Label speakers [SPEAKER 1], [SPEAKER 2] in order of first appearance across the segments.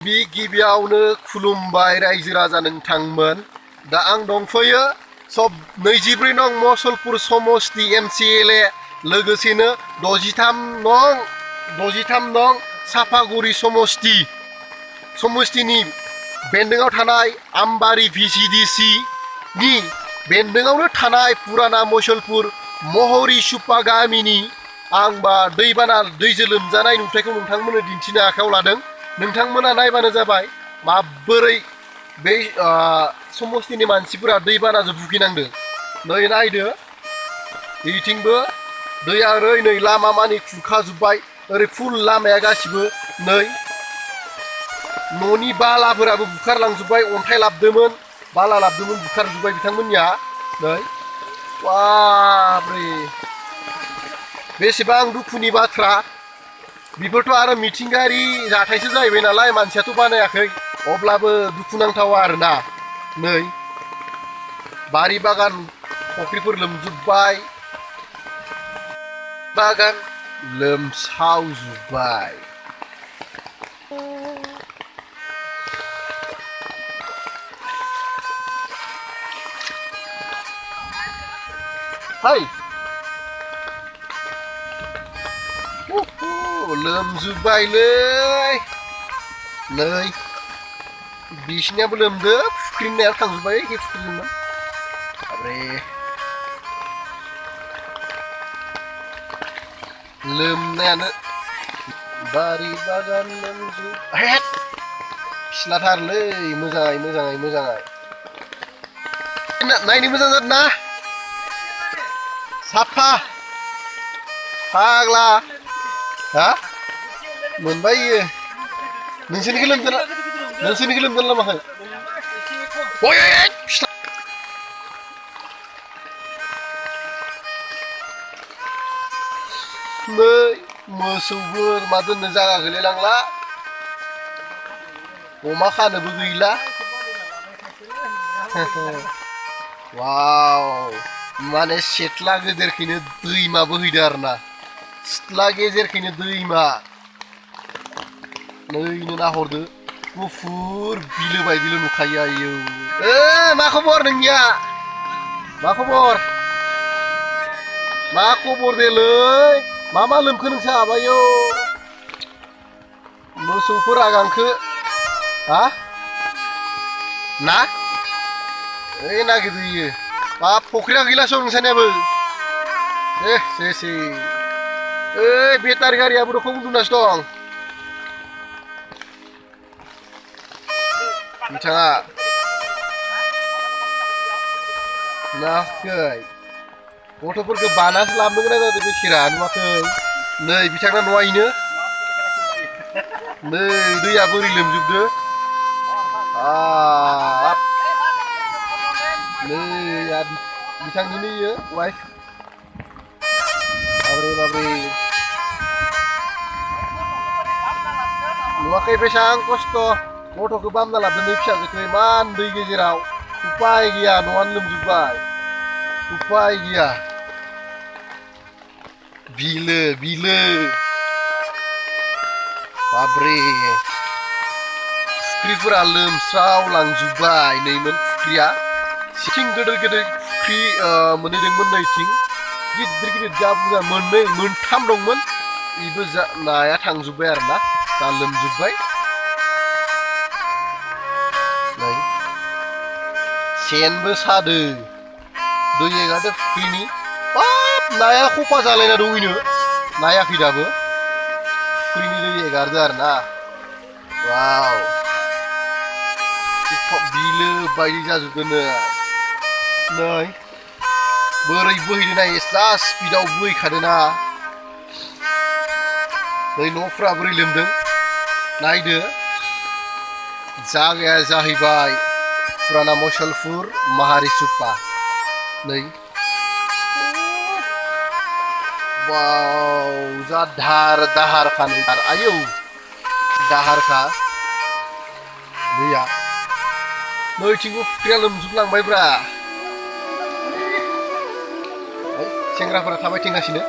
[SPEAKER 1] गिबियावनो खुलुमबाय रायजो राजा नोंथांमोन। दा आं दंफैयो सब 24 नं मसलपुर समस्ति MCLA लोगोसेनो 63 नं साफागुरि समस्तिनि बेन्दोंआव थानाय आमबारि VCDC नि बेन्दोंआवनो थानाय पुराना मसलपुर महरी सुपा गामिनि आंबा दैजों लोमजानाय नुथायखौ नोंथांमोननो दिन्थिनो आखायाव लादों। नोंथांमोना नायबानो जाबाय माबोरै बे समस्तिनि मानसिफोरा दैबानाजों भुगिनांदों। नै नायदो बेथिंबो दैया ओरै नै लामा मानि खुरखाजोब्बाय, ओरै फुल लामाया गासिबो नै न'नि बालाफोराबो बुखारलांजोब्बाय, अन्थाइ लाबदोंमोन बाला लाबदोंमोन बुखारजोब्बाय बिथांमोननिया। नै बाब्रे बेसेबां दुखुनि बाथ्रा। बेफोरथ' आरो मिथिंगायारि जाथायसो जाहैबाय नालाय, मानसियाथ' बानायाखै, अब्लाबो दुखुनांथावा आरोना। नै बारि बागान फुख्रिफोर लोमजोब्बाय, बागान लोमसावजोब्बाय। हाय लोमजोब्बायलै, नै बिसिनियाबो लोमदो, फुख्रिनिया थांजोब्बाय एखे फुख्रिमोन। बाब्रे लोमनायानो बारि बागान लोमजोब फिस्लाथारलै, मोजाङै नायनो मोजां जादों ना, साफा फाग्ला हा मोनबाय इयो। नोंसोरनिखौ लोमदों नामाखै? नै मोसौ बोरमा दोननो जायगा गैलायलांला, अमा खानोबो गैला। वाव माने सेथ्ला गेजेरखैनो दैमा बोहैदो आरोना, सिथ्ला गेजेरखैनो दैमा। नैनो नाहरदो गुफुर बिलो बायदिल' नुखायो। आयौ मा खबर नोंनिया? मा खबर देलै? मा लोमखो नोंसा आबायो? मोसौफोरा गांखो हा ना ओइ नागिरहैयो। बाब फख्रिया गैलासो नोंसानियाबो? ओइ बेटारि गारियाबो दखौ उन्दुनासो दं। बिथाङा नाखै गथ'फोरखौ बानासो लाबोनो गोनां जादों बेसेरा, नुवाखै? नै बिथांना न'आ इनो, नै दैया बोरै लोमजोबदो। नै बिथांनिनो इयो वाइफ। बाब्रे नुवाखै बेसेबां खस्थ' गथ'खौ बामना लाबोदों नै फिसाजोखौ इमान दै गेजेराव। उपाय गैया, न'आनो लोमजोब्बाय, उपाय गैया। बिलो बाब्रे फुख्रिफोरा लोमस्रावलांजोब्बाय। नैमोन फुख्रिया, सिथिं गेदेर फुख्रि मोनहैदोंमोन, नैथिं गिदिर जा बुरजा मोनथाम दंमोन, बेबो नाया थांजोब्बाय आरोना, दा लोमजोब्बाय। नै सेनबो सादो, दै एगारदो फुख्रिनि। बाब नाया खफा जालायना दंनो, नायाखै दाबो, फुख्रिनि दै एगारदो आरोना। वाव बिलो बायदि जाजोबदोनो। नै बोरै बोहैदो नाय, जा स्पिडाव बोहैखादोना। नै न'फ्रा बोरै लोमदों नायदो। जागाया जाहैबाय पुराना मसलपुर माहारि सुपा। नै वाव जा दाहारखा नोंथार, आयौ दाहारखा दैया। नैथिंबो फुख्रिया लोमजोबलांबायब्रा। सेंग्राफोरा थाबायथिंगासिनो।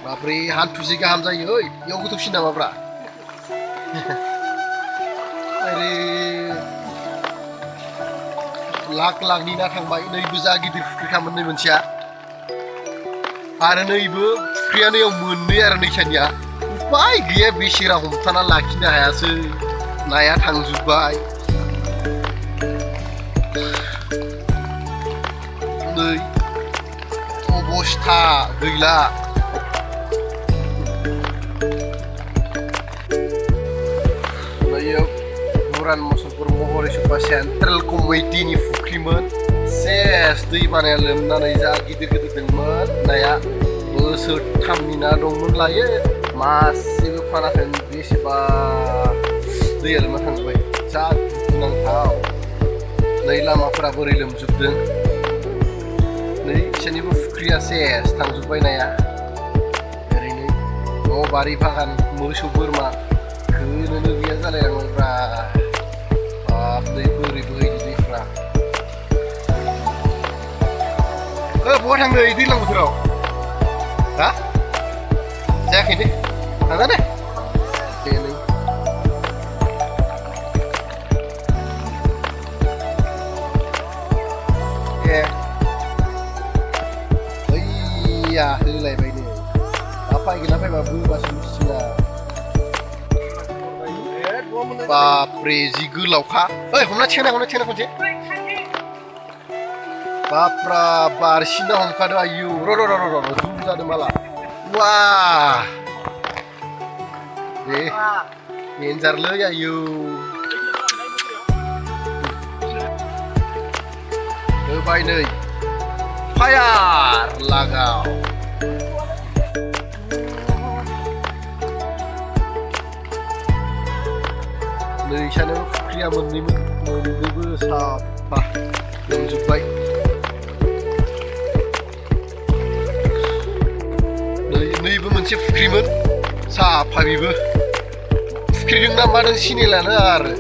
[SPEAKER 1] बाब्रे हान्थुसे गाहाम जायो ओइ बेयाव गोथौसिन नामाब्रा आरे लाख लाखनि ना थांबाय नैबो जा गिदिर फुख्रिखामोन नै मोनसेया आरो नैबो फुख्रिया नैयाव मोननै आरो नैसानिया उपाय गैया बेसेरा हमथाना लाखिनो हायासै नाया थांजोब्बाय नै अबस्था गैला नैयाव बुरान मुसलपुर महरै सुबा सेन्ट्रेल कमिटिनि फुख्रिमोन सेस दै बानाया लोमनानै जा गिदिर गिदिर दंमोन नाया बोसोरथामनि ना दंमोन लायो मासेबो फानाखै बेसेबा दैया लोमना थांबाय जा दुखुनांथाव नै लामाफोरा बोरै लोमजोबदों नै बिसोरनिबो फुख्रिया सेस थांजोब्बाय नाया ओरैनो न' बारि बागान मोसौ बोरमा खोनोनो गैया जालायलाङोब्रा बाब दै बोरै बोहैदो दैफ्रा बहा थांनो दैज्लां बोथोराव हा जायाखै दे थांना दे नै ए ओइया होलायबाय नै दा फायगोन ना फायबा बोबासो मिथिसिगोन बापरे जि गोलावखा ओइ हमना थिखांना खनसे बाप्रा बारसिना हमखादो आयु र' जुम जादों माला वा दे डेन्जारलै आयु होबाय नै फायार लागाव नै सानो फुख्रिया मोननैबो साफा लोमजोब्बाय नैबो मोनसे फुख्रिमोन साफा बेबो फुख्रिजों ना मादों सिनायलानो आरो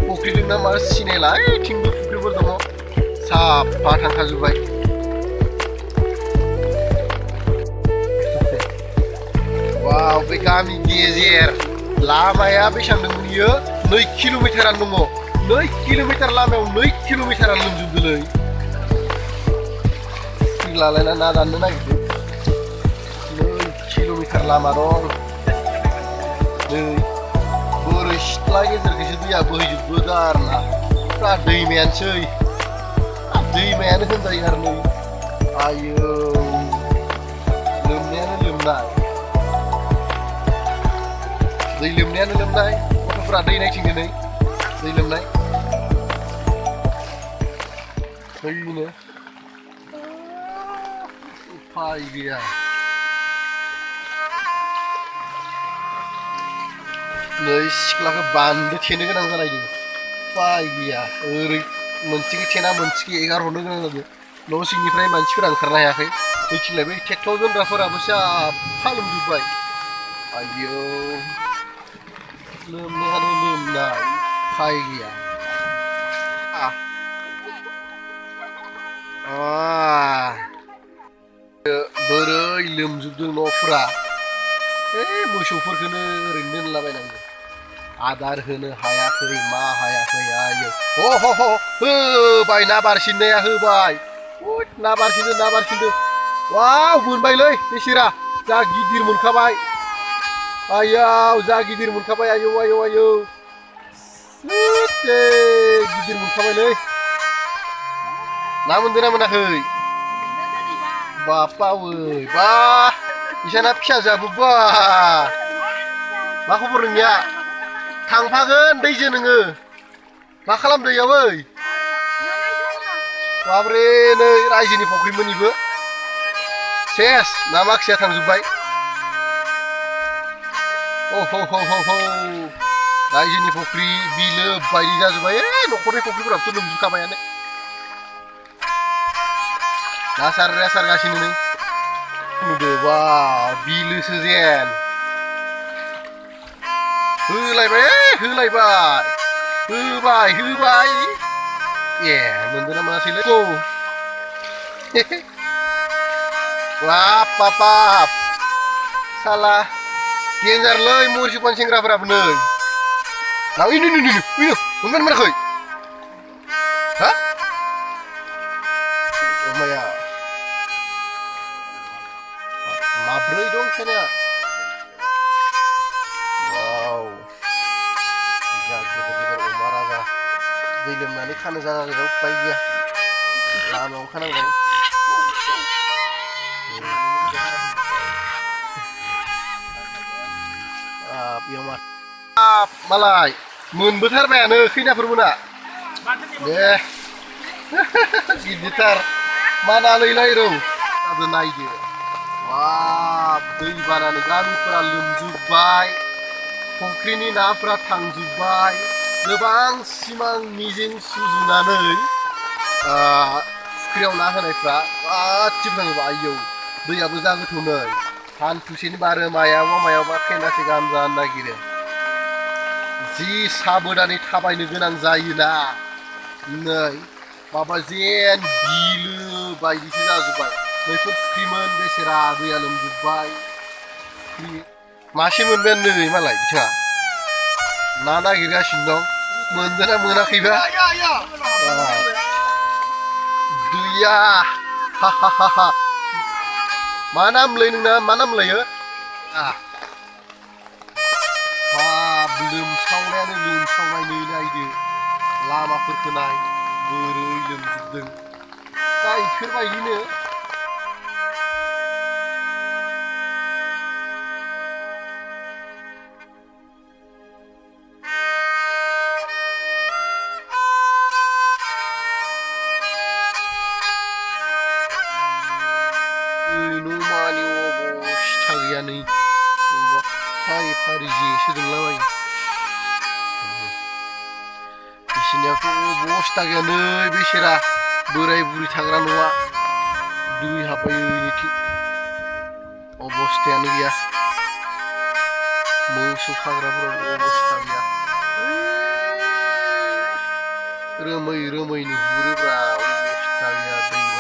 [SPEAKER 1] फुख्रिजों ना मा सिनायला ओइथिंबो फुख्रिफोर दङ साफा थांखाजोब्बाय वाव बे गामि गेजेर लामाया बेसेबां दंमोन इयो 2 किल'मिटारानो दङ 2 किल'मिटार लामायाव 2 किल'मिटारानो लोमजोबदोंलै लालायना ना दाननो नागिरदों 2 किल'मिटार लामा दं नै बोरै सिथ्ला गेजेरखौसो दैया बोहैजोबबोदों आरोना फुरा दैमायानोसै दैमायानो होनजायो आरो नै आयौ लोमनायानो लोमनाय दै लोमनायानो लोमनाय गथ'फोरा दै नायथिंदो नै दै लोमनाय ओरैनो उफाय गैया नै सिख्लाखौ बान्दो थेनो गोनां जालायदों उफाय गैया ओरै मोनसेखै थेना मोनसेखै एगारहरनो गोनां जादों न' सिंनिफ्राय मानसिफोरा ओंखारनो हायाखै ओइथिंलाय बै ट्रेक्टर दोनग्राफोराबो साफा लोमजोब्बाय आयौ लोमनायानो लोमनाय उफाय गैया बोरै लोमजोबदों न'फोरा मोसौफोरखौनो ओरैनो दोनलाबायनांगौ आदार होनो हायाखै मा हायाखै आयौ ह होबाय ना बारसिननाया होबाय ना बारसिनदो वाव मोनबायलै बेसेरा जा गिदिर मोनखाबाय आयाव जा गिदिर मोनखाबाय आयौ गिदिर मोनखाबायलै ना मोनदों ना मोनाखै बापावै बा इसाना फिसाजोआबो बा मा खबर नोंनिया थांफागोन दैजों नोङो मा खालामदों इयावै बाब्रे नै रायजोनि फुख्रिमोन सेस ना माखासेया थांजोब्बाय रायजोनि फुख्रि बिलो बायदि जाजोब्बाय न'खरनि फुख्रिफोराबोथ' लोमजोबखाबायानो ना सारग्राया सारगासिनो नै नुदो बा बिलोसो जेन होलायबाय होबाय ए मोनदों ना मोनासैलै बाप साला डेन्जारलै मुरसिपान सेंग्राफोराबो नै नाव इनु मोनगोन मोनाखै हा अमाया माब्रै दं सानिया वाव जा गेदेर अमा राजा दै लोमनानै खानो जागा गैया उपाय गैया लामायाव खानांगौ मालाय मोनबोथारबायानो खैनाफोर मोना दे गिदिरथार मा नालैलाय रौ दाबो नायदो बाब दै बानानै गामिफोरा लोमजोब्बाय फुख्रिनि नाफोरा थांजोब्बाय गोबां सिमां मिजिं सुजुनानै फुख्रियाव ना होनायफ्रा गासिबो थांजोब्बाय आयौ दैयाबो जा गोथौ नै हान्थुसेनि बारो मायावबा फेनासे गाहाम जानो नागिरो जि साबोदानै थाबायनो गोनां जायोना नै माबा जेन बिलो बायदिसो जाजोब्बाय बैफोर फुख्रिमोन बेसेरा दैया लोमजोब्बाय फुख्रि मासे मोनबायानो नै मालाय बिथाङा ना नागिरगासिनो दं मोनदोंना मोनाखैबा दैया हा मा नामलै नोंना मा नाम लायो बाब लोमसावनायानो लोमसावनाय नै नायदो लामाफोरखौ नाय बोरै लोमजोबदों दा इफोरबायदिनो न'मानि अबस्था गैया नै फारि फारि जेसो दोंलाबायो बिसिनियाथ' अबस्था गैया नै बेसेरा बोराय बुरि थाग्रा न'आ दै हाबबाय ओरैनिथिं अबस्थायानो गैया मोसौ खाग्राफोराव अबस्था गैया रोमै नुहुरोब्रा अबस्था गैया दै